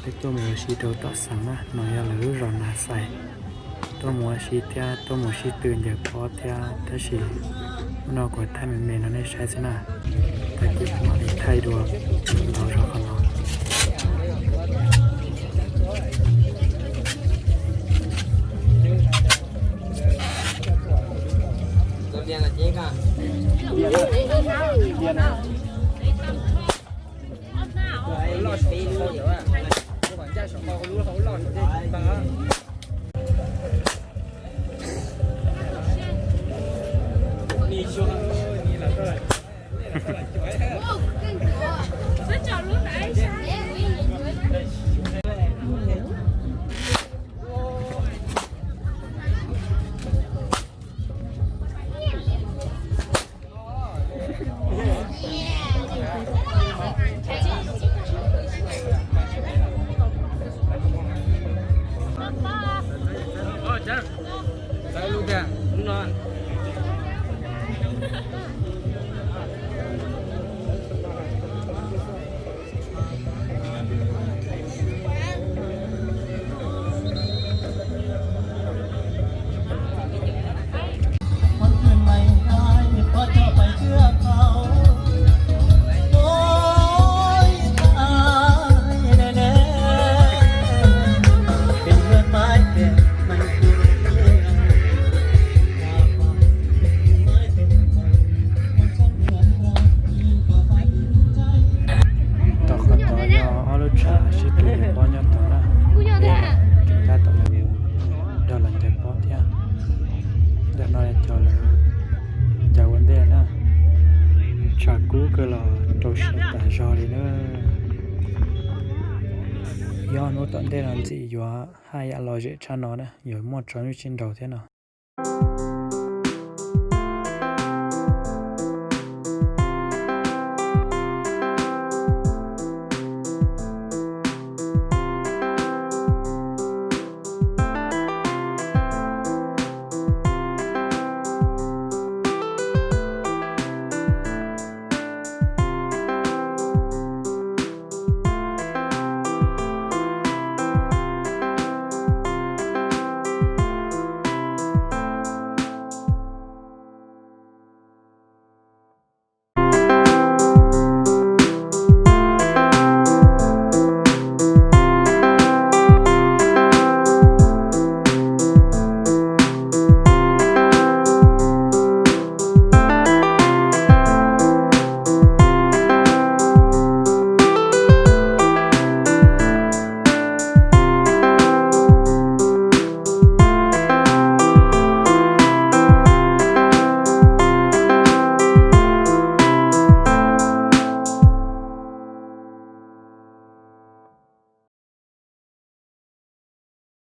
Peb tuaj mus ua si rau tom xeev na, no yog lawv lub zos Nas Xais. Tuaj mus ua si thiab tuaj mus sib tw ncaws pob thiab, tab sis hnub no kuv thaij me me no nej saib xwb na. Tag kis mam li thaij dua ntau zog qhov no. Tom qhov tod yog ob lub tshav sib tw ncaws pob nyob tod na. Peb tab tom mus nrog lawv ncaws pob thiab. Ntawm no cov lawv ncaws ua ntej na. Tshav kub kawg los rau siab tas zog li na. Yog hnub tom ntej no ntxim yuav haj yam lom zem tshaj no na, yuav muaj tso nyuj sib nraus thiab no.